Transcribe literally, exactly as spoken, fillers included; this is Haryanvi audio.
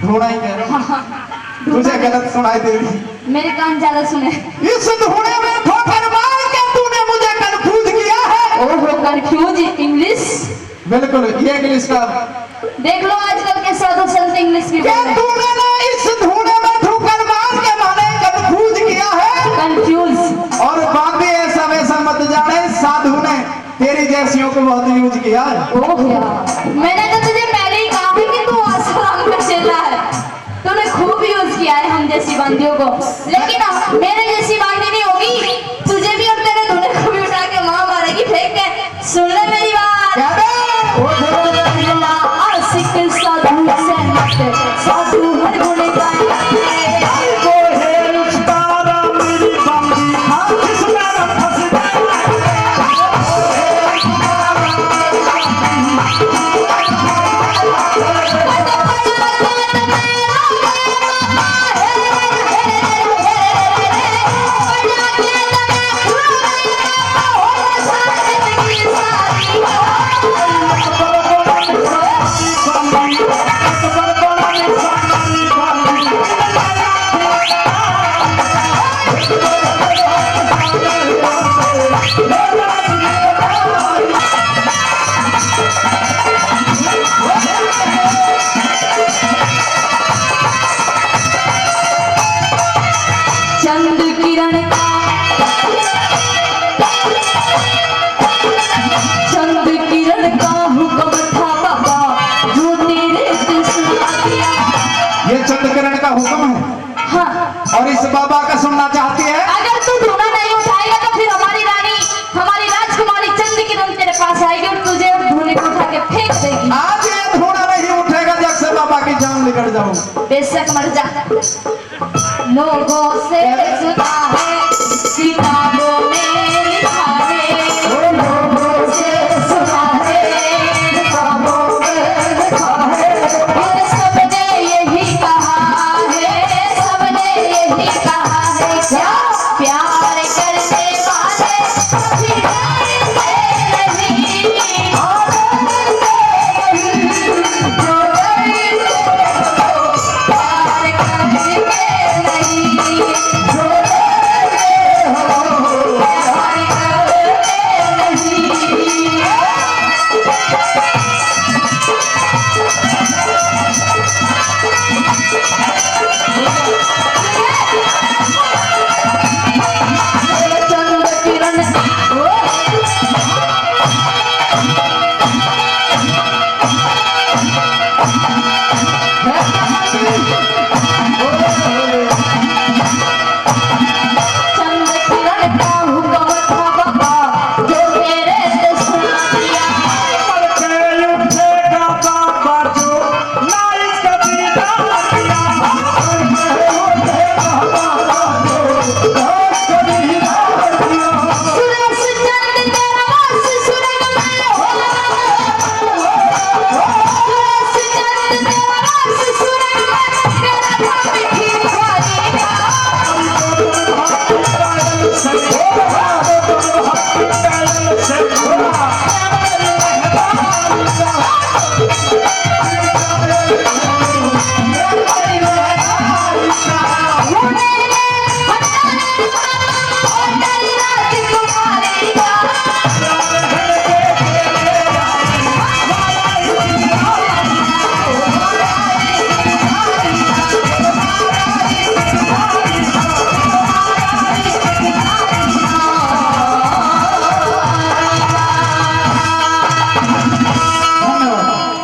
सुनाई दे। हाँ, हाँ। तुझे गलत सुनाई दे रही। मेरे कान ज्यादा सुने। इस धूने में ठोकर मार के तूने मुझे कंफ्यूज किया है। ओहो, कंफ्यूज इंग्लिश। बिल्कुल, ये इंग्लिश का। देख लो आजकल के साधु संत इंग्लिश भी क्या बोल रहे हैं। तूने ना इस धूने में ठोकर मार के मैंने कंफ्यूज किया है। कंफ्यूज। और बातें ऐसा वैसा मत जाने, साधु ने तेरी जैसियों को बहुत यूज किया है। ओह यार, मैंने तो तुझे पहले ही कहा है कि तू आसाराम का चेला है। तूने खूब यूज किया है हम जैसी बांदियों को, लेकिन अब मेरे जैसी बांदी नहीं होगी, तुझे भी और तेरे धूने को भी उठा के माँ मारेगी फेंक के। सुन ले मेरी बात। क्या बे? आशिक साधु से मत, साधु हर गुण गाए। चंद किरण का, चंद किरण का हुक्म था बाबा, जो तेरे से सुना दिया। ये चंद किरण का हुक्म है। हाँ। और इस बाबा का सुनना चाहती है? अगर तू धूना नहीं उठाएगा तो फिर हमारी रानी, हमारी राजकुमारी चंद किरण तेरे पास आएगी और तुझे और धूने को उठा के फेंक देगी। आज ये धूना नहीं उठेगा जब से बाबा की जान निकल जाऊं। बेशक मर जा। लोगों से सुना है कितना